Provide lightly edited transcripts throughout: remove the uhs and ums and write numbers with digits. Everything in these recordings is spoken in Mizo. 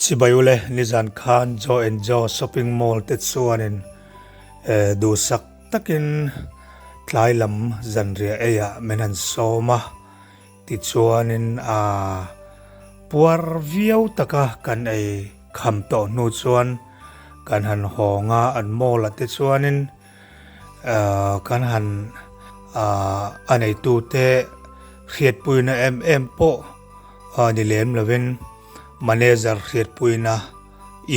Chibai ule nizan khan Jo and Jo shopping mall te chuanin duhsak takin tlai lam zanriah eiah min han sawm a, tichuanin a puar viau taka kan ei kham tawh hnu chuan kan han hawng a, an mall ah te chuanin kan han a neitute hriatpuina em em pawh ni lem lovin manager hriatpuina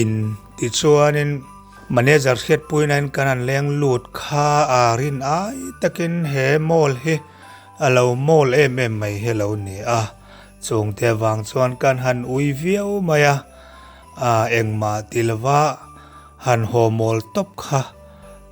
in tichuanin manager hriatpuina in kan han leng lut kha a rin ai takin he mall hi a lo mall em em mai hi a lo ni a, chungte avang chuan kan han ui viau mai a, engmah ti lova han haw mawl tawp kha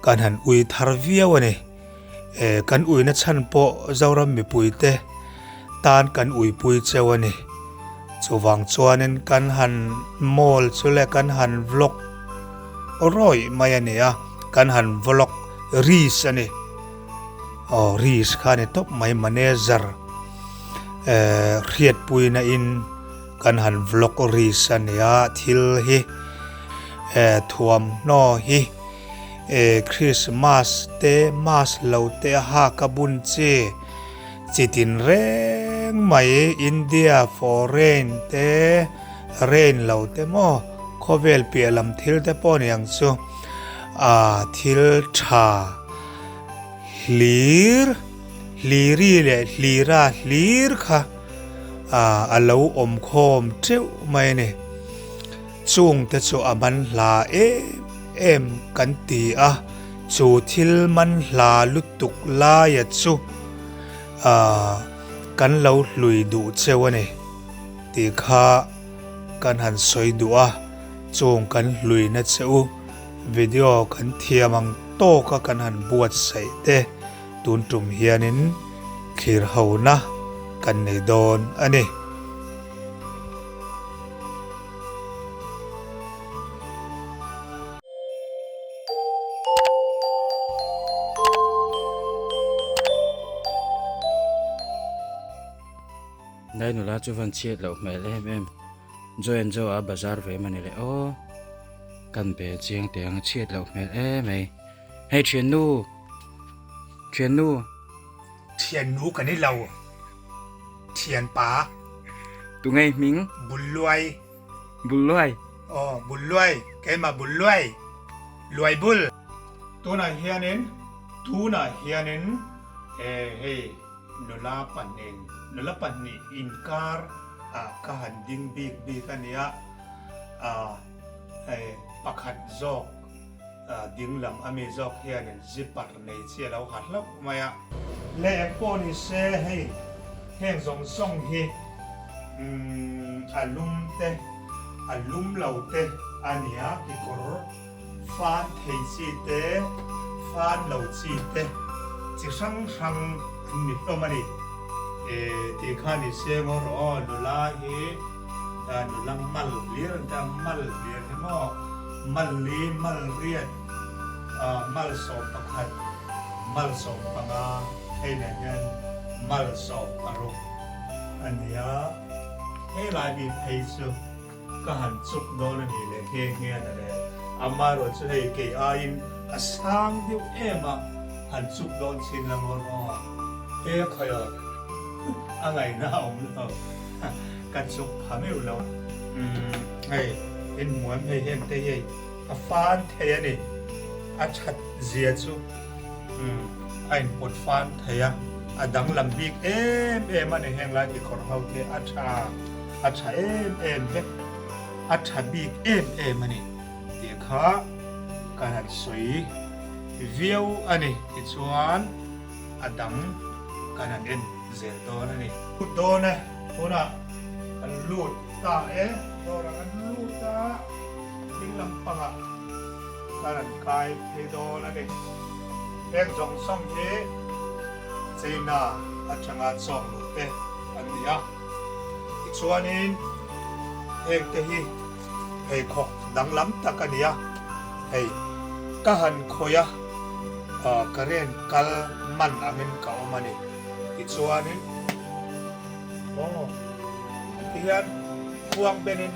kan han ui thar viau a ni. E, kan uina chhan pawh Zoram mipuite tan kan uipui cheu a ni. Chuvang chuanin kan han mall chu le kan han vlog rawih mai a ni a, kan han vlog ris a ni. Aw ris kha a ni tawp mai manager e hriatpuina in kan han vlog ris a ni a, thil hi e thuamhnaw hi. E Christmas te mas lo te a hak a bun chi chi tin reng mai India foreign te rain lo te maw khawvel piah lam thil te pawh ni ang chu a thil tha hlir hliri leh hlira hlir kha a lo awm khawm teuh mai a ni. Chungte chu a man hla em em kan ti a, chu thil man hla lutuk laia chu kan lo hlui duh cheu a ni tih kha kan han sawi duh a, chung kan hluina che u video kan thiam ang tawka kan han buatsaih te tun tum hianin thlir hona kan nei dawn a ni. Dai nula chu van chhiat loh hmel em em Joy and Joe a bazar ve mani le aw kan bel chiang teh ang a chhiat loh hmel em mai hei thiannu thiannu Thiannu ka ni lo. Thianpa. Tunge hming? Bulluai. Bulluai? Aw, Bulluai. Keimah Bulluai. Luai bul. Tunah hianin, tunah hianin he hei nula pahnih, nula pahnih inkar ah ka han ding bik bik a nia. Ah, hei pakhat zawk. Ding lam a mi zawk hianin zipper nei chi a lo ha hlauh mai a. Leh eng pawh ni se hei heng zawng zawng hi a lum te a lum lo te a nia kekawr fan thei chi te fan lo chi te chi hrang hrang an ni hlawm a ni. Tih kha ni se ngawr aw nula hi nula mal hlir an ti a mal hlir hi maw. Malli, Malriat, Malsawm pakhat, Malsawm panga hei nen hian Malsawm paruk a ni a. He lai bik phei chu ka han chuk dawn a ni leh nghe nghe a le. Amaherawh chu hei kei aiin a sang deuh em a, han chuk dawn chin la maw aw. He khawi aw a ngaihna a awm lo. Ka chuk pha meuh lo. Umm hei in hmu em hei heng te hi hei a fan thei a ni. A that zia chu umm a in pawt fan thei a, a danglam bik em em a ni heng lai kekawr ho te a tha a tha em em vek a tha bik em em a ni tih kha ka han sawi viau a ni tichuan a dang kan han en zel dawn a ni. Lut dawn e, tunah kan lut ta e, dawrah kan lut a, thing lampangah kan han kai phei dawn a ni. Heng zawng zawng hi China atanga chawk luh te an ni a, tichuanin heng te hi pheikhawk danglam tak a ni a, hei ka han khawih a, current kal man angin ka awm a ni. Tichuanin aw tihian khuang benin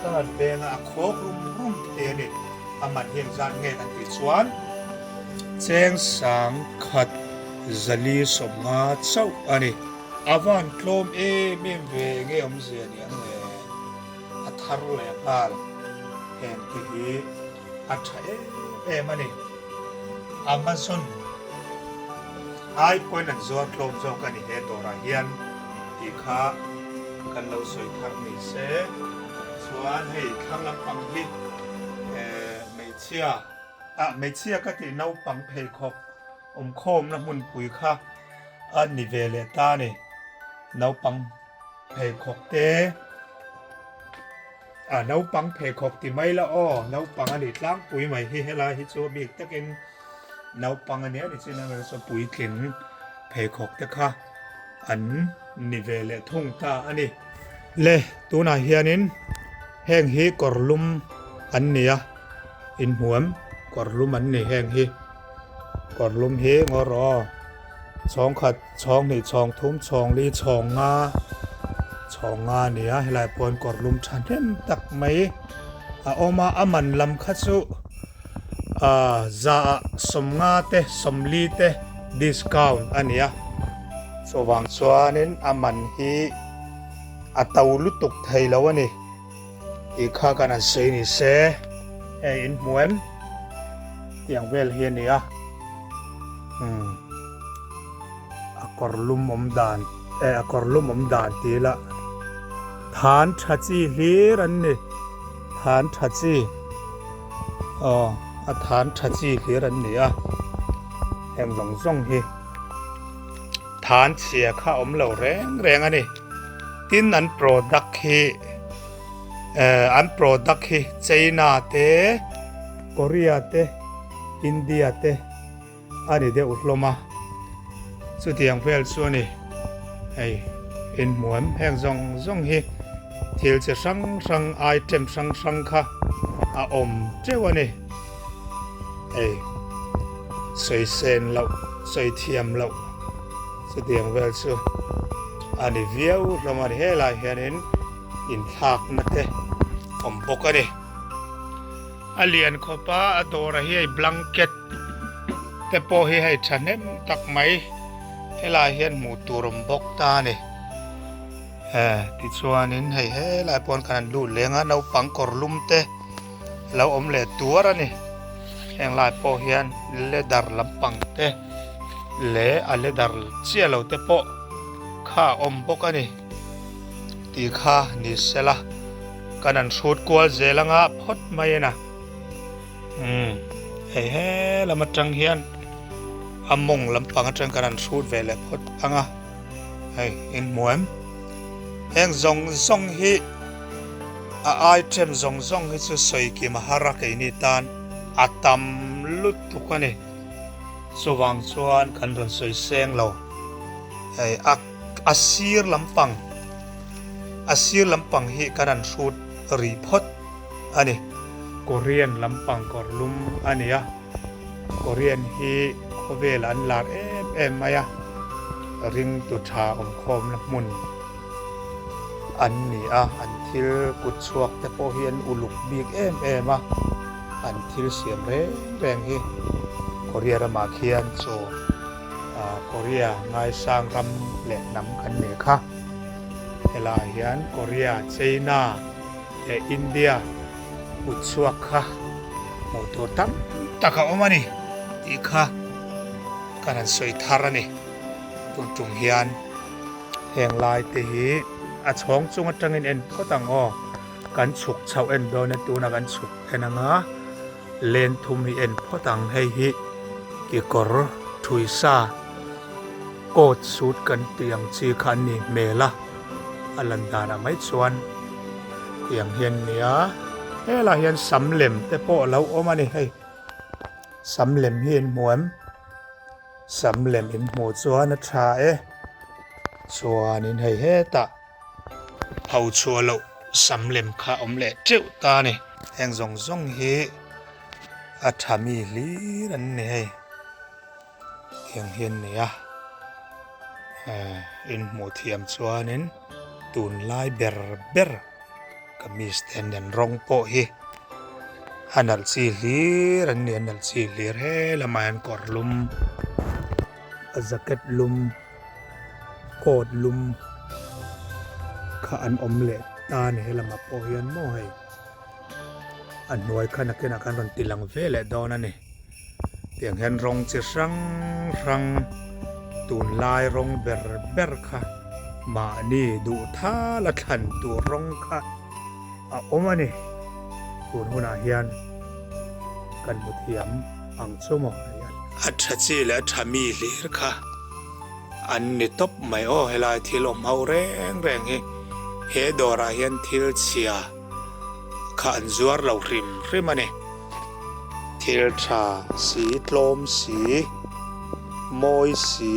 Ka han peng a, a khawk rum rum thei a ni. A man hi engzat nge kan tih chuan cheng 1000 450 chauh a ni. A van tlawm em em ve nge awmzia ni ang le? A thar leh nghal heng te hi a tha em em a ni. Amazon ai pawhin an zuar tlawm zawk a ni he dawrah hian tih kha kan lo sawi thar ni se. Chuan hei thlang lampang hi hmeichhia ah hmeichhia ka tih naupang pheikhawk awmkhawmna hmunpui kha a ni ve leh ta a ni. Naupang pheikhawk te ah naupang pheikhawk ti mai la aw naupang a nih tlangpui mai hi helai hi chu a bik takin naupang a nia ni chin ang chu puitling pheikhawk te kha an ni ve leh thung ta a ni. Le tunah hianin heng hi kawr lum an ni a inhmuam kawr lum an ni heng hi kawr lum hi ngaw rawh aw. Chhawng khat, chhawng hnih, chhawng thum, chhawng li, chhawng nga, chhawng nga a ni a, helai pawn kawr lum thahnem tak mai a awm a, a man lam kha chu ah za ah 50 te 40 te discount a ni a, chuvang chuanin a man hi a to lutuk thei lo a ni tih kha kan han sawi ni se, hei in hmu em tiang vel hi a ni a. Umm a kawr lum awm dan eh a kawr lum awm dan ti ila than tha chi hlir an ni than tha chi aw a than tha chi hlir an ni a heng zawng zawng hi than chhia kha awm lo reng reng a ni tin an product hi eh an product hi China te Korea te India te a ni deuh hlawm a, chutiang vel chu a ni. Hei inhmuam heng zawng zawng hi thil chi hrang hrang item hrang hrang kha a awm teuh a ni. Hei sawi sen loh sawi thiam loh chutiang vel chu a ni viau hlawm a ni. Helai hianin inthlakna te awm bawk a ni. A lian khawp a, a dawrah hi hei blanket te pawh hi hei thahnem tak mai helai hian hmuh tur awm bawk ta a ni. Eh tichuanin hei helai pawn khan an lut leng a naupang kawr lum te lo awm leh tuar a ni. Heng lai pawh hian leather lampang te leh a leather chiah lo te pawh kha a awm bawk a ni. Tih kha ni sela kan han hrut kual zel anga phawt mai a na. Umm hei he lam atang hian a mawng lampang atang kan han hrut ve leh phawt anga hei in hmu em heng zawng zawng hi a item zawng zawng hi chu sawi kim a har a keini tan a tam lutuk a ni chuvang chuan kan rawn sawi seng lo hei a A sir lampang, a sir lampang hi kan han hrut rih phawt a ni. Korean lampang kawr lum a ni a, Korean hi khawvel an lar em em mai a, ringtu tha awmkhawmna hmun an ni a, an thil kut chhuak te pawh hi an uluk bik em em a, an thil siam reng reng hi Korea ramah khian chaw. Korea ngaisang ram leh hnam kan nih kha. Helaiah hian Korea, China leh India kut chhuak kha hmuh tur tam tak a awm a ni tih kha kan han sawi thar a ni. Tun tum hian heng lai te hi a chhawng chung atangin en phawt ang aw. Kan chhuk chhoh en dawn e tuna kan chhuk en anga. Len thum hi en phawt ang hei hi kekawr thui sa coat suit kan tih ang chi kha an nih hmel a a lan danah mai chuan tiang hian a ni a helaiah hian sam lem te pawh a lo awm a ni hei sam lem hi in hmu em sam lem in hmuh chuan a tha e chuanin hei hetah. Ho chhuah loh sam lem kha awm leh teuh ta a ni. Heng zawng zawng hi a tha mi hlir an ni hei. Tiang hi an ni a, eh in hmuh thiam chuanin tunlai ber ber. Kamis te an nen rawng pawh hi a nalh chi hlir an ni a nalh chi hlir he lamah hian kawr lum a jacket lum coat lum kha an awm leh ta a ni he lamah pawh hian maw hei a hnuai kha nakinah khan rawn ti lang ve leh dawn a ni. Tiang hian rawng chi hrang hrang tunlai rawng ber ber kha mahni duh thal a thlan tur rawng kha a awm a ni. Tun hunah hian kan hmu thiam ang chu maw hei a. A tha chi leh a tha mi hlir kha an ni tawp mai aw helai thil awm ho reng reng hi he dawrah hian thil chhia kha an zuar lo hrim hrim a ni. Thil tha si, tlawm si, mawi si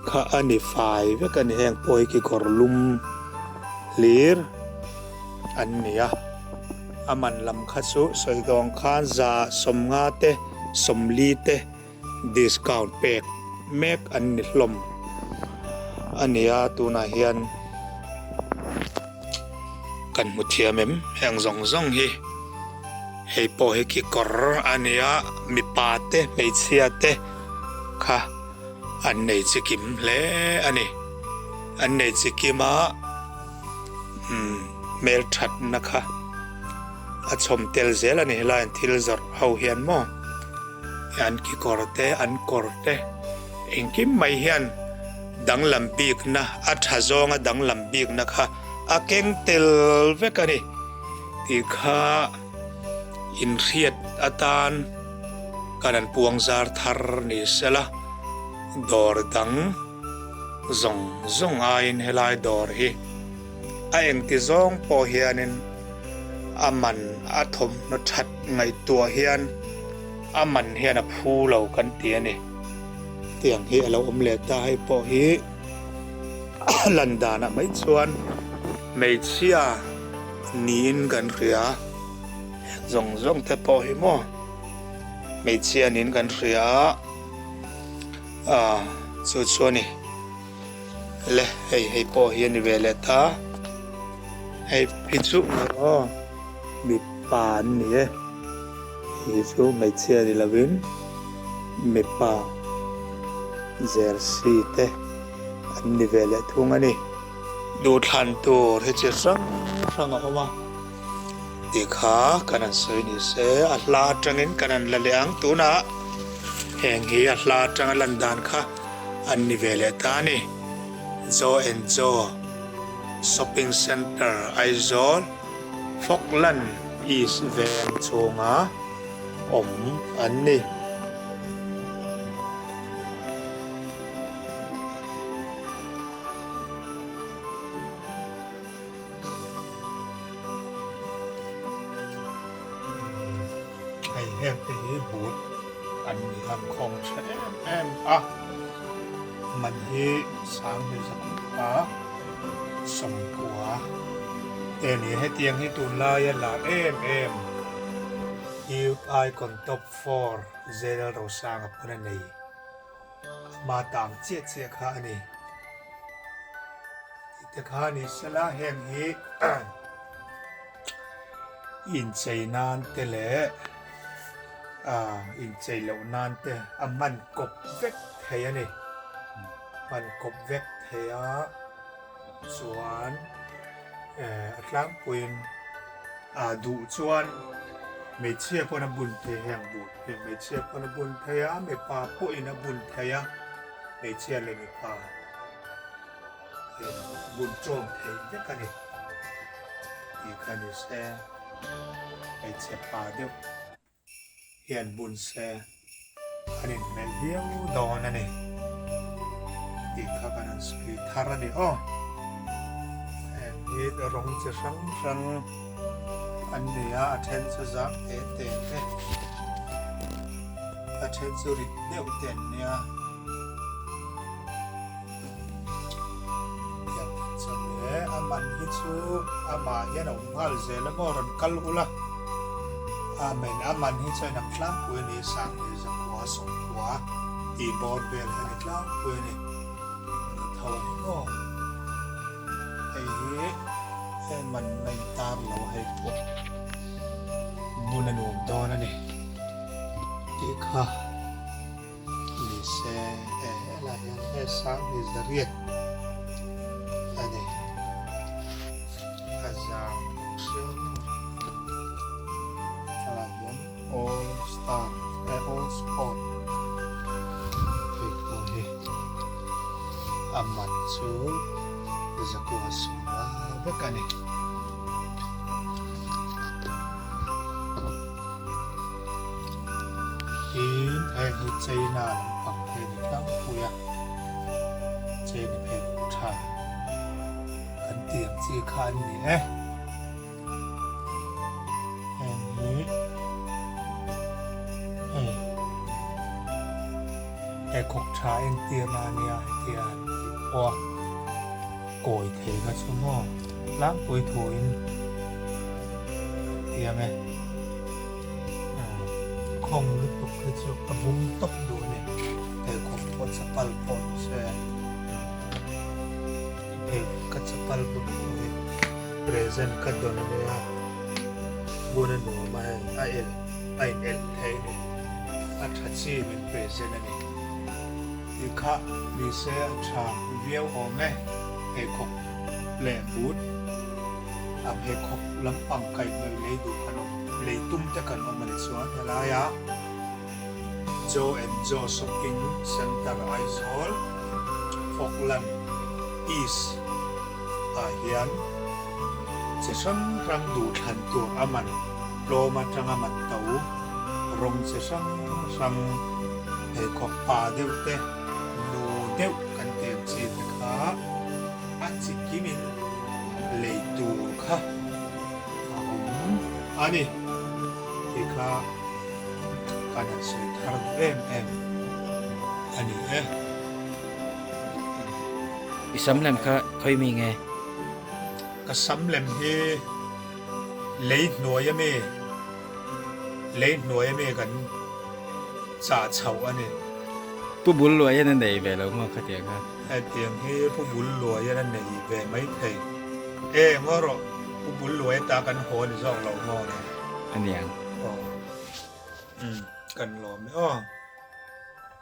kha a ni fai vek a ni. Heng pawh hi kekawr lum hlir an ni a, a man lam kha chu sawi dawng khan za sawmnga te sawmli te discount pek mek an ni hlawm a ni a tunah hian kan hmu thiam em heng zawng zawng hi hei pawh hi kekawr a ni a mipa te hmeichhia te kha an nei chi kim hle a ni an nei chi kim a umm hmelthatna kha a chhawm tel zel a ni helai an thil zawrh ho hian maw. An kekawr te, an kawr te engkim mai hian danglam bikna, a tha zawnga danglam bikna kha a keng tel vek a ni tih kha inhriat atan kan an puang zar thar ni sela, dawr dang zawng zawng aiin helai dawr hi a engti zawng pawh hianin a man a thawmhnaw that ngaihtuah hian a man hian a phu lo kan ti a ni. Tiang hi a lo awm leh ta hei pawh hi lan danah mai chuan hmeichhia niin kan hria zawng zawng te pawh hi maw hmeichhia niin kan hria a chu chu a ni. Le hei hei pawh hi a ni ve leh ta hei hi chu aw mipa an ni e hei chu hmeichhia ni lovin mipa jersey te an ni ve leh thung a ni. Duhthlan tur hi chi hrang hrang a awm a tih kha kan han sawi ni se a hla atangin kan han la leh ang tunah heng hi a hla atanga lan dan kha. An ni ve leh ta a ni. Jo and Jo Shopping Centre Aizawl Falkland East veng chhunga awm an ni. Hei heng te hi but an ni han khawng tha em em a, man hi sanghnih zakua sawmkua te a ni. Hetiang hi tunlaia lar em em Youth Icon Top 4 Zel Rosanga pawn a nei. Ama tang chiah chiah kha a ni. Tih te kha a ni sela heng hi inchei nan te leh inchei loh nan te a hman kawp vek thei a ni. Hman kawp vek thei a chuan a tlangpuiin a duh chuan hmeichhia pawn a bun thei heng bun hi hmeichhia pawn a bun thei a mipa pawhin a bun thei a hmeichhia leh mipa bun ṭawm theih vek a ni tih kha ni se hmeichhe pa deuh hian bun se an inhmelh viau dawn a ni tih kha kan han sawi thar a ni aw. Heng hi rawng chi hrang hrang an ni a, a then chu zang te te te, a then chu rit deuh te an nia. A man hi chu amah hian a awm nghal zel a maw rawn kal ula amen a man hi chuan ang tlangpui a ni sanghnih zakua sawmkua tih bawr vel hi a ni tlangpui a ni tho a ni maw hei hi. E man a intar lo a hei pawh bun a nuam dawn a ni tih kha ni se e helai hian he sang hi zariat a ni a zang bawk sia maw helai hian all star eh all sport hei pawh hi a man chu. Zakua sawma vek a ni. Tin, heng hi China lampang te ni tlangpui a, China pheikhawk tha kan tih ang chi kha an ni e. Heng hi hei pheikhawk tha entirna a nia hetia an tih pawh a kawi thei kha chu maw tlangpui thuin kan ti ang e khawng lutuk hi chu a bung tawp duh a ni pheikhawk pawh chapal pawh ni se hei ka chapal bun pawh hi. Present ka dawn a nia, bun a nuam a hei, a el a in elh thei a ni, a tha chi min present a ni tih kha ni se a tha viau awm e, pheikhawk leh but a pheikhawk lampang kaih hnawih lei duh kan awm, lei tum te kan awm a ni chuan helaia Joe and Joe Shopping Centre Aizawl, Falkland East. ah hian chi hrang hrang duhthlan tur a man tlawm atanga man to rawng chi hrang hrang pheikhawk pa deuh te nu deuh kan tih ang chi te kha a chi kimin lei tur kha a awm a ni tih kha kan han sawi thar duh em em a ni e. I sam lem kha khawi mi nge? Ka sam lem hi lei hnuai a mi, lei hnuai a mi kan chah chhoh a ni. Pu Bul Luaian a nei ve lo maw khatiang kha? Hetiang hi Pu Bul Luaian a nei ve maithei. E ngaw rawh, Pu Bul Luai ata kan haw a ni zawk lo maw ni? A niang. Aw, umm, kan lawm e aw.